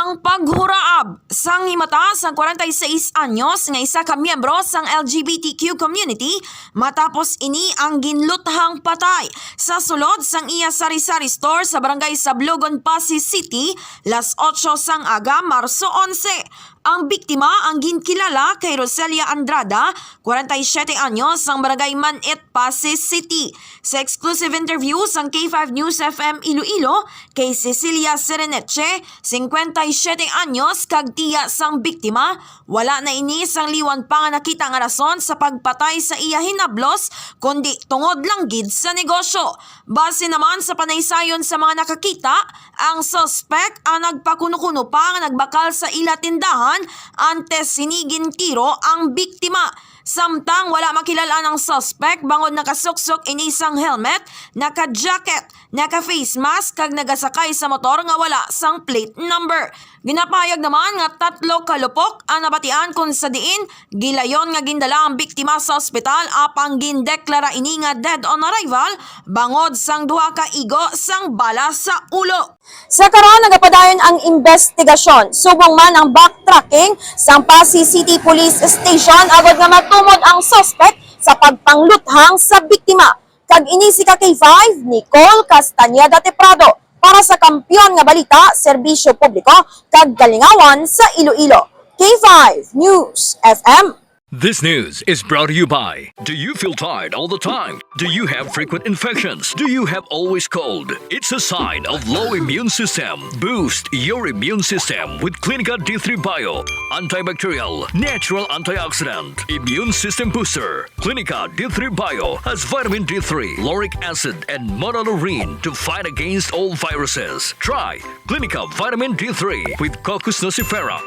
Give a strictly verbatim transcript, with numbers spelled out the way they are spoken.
Ang paghuraab sang himata sang kwarenta y seis anyos nga isa ka miyembro sang L G B T Q community matapos ini ang ginluthang patay sa sulod sang iya sari-sari store sa barangay Sablogon, Passi City, las otso sang aga, Marso onse. Ang biktima ang ginkilala kay Roselia Andrada, kwarenta y siyete anyos, sang barangay Manit, Passi City. Sa exclusive interview sang K five News F M Iloilo kay Cecilia Sereneche, singkwenta y siyete anyos kag tiya sang biktima, wala na ini sang liwan pa nga nakita nga rason sa pagpatay sa iya hinablos, kundi tungod lang gid sa negosyo. Base naman sa panaysayon sa mga nakakita, ang suspek ang nagpakuno-kuno pa nga nagbakal sa ila tindahan antes sini gintiro ang biktima. Samtang wala makilal-an ang suspek bangod nakasuksok ini sang helmet, naka-jacket, naka-face mask kag nagasakay sa motor nga wala sang plate number. Ginapahayag naman nga tatlo ka lupok ang nabatian, kung sa diin gilayon nga gindala ang biktima sa ospital, apang gindeklara ini nga dead on arrival bangod sang duha ka igo sang bala sa ulo. Sa karon, nagapadayon ang investigasyon, subong man ang backtracking sang Passi City Police Station agod nga matumod ang suspek sa pagpangluthang sa biktima. Kag ini si ka K five, Nicole Castañeda Teprado, para sa Kampiyon nga Balita, Serbisyo Publiko, kag Kalingawan sa Iloilo. K five News F M. This news is brought to you by, do you feel tired all the time? Do you have frequent infections? Do you have always cold? It's a sign of low immune system. Boost your immune system with Clinica D three Bio. Antibacterial, natural antioxidant, immune system booster. Clinica D three Bio has vitamin D three, lauric acid, and monolaurin to fight against all viruses. Try Clinica Vitamin D three with Cocos nucifera.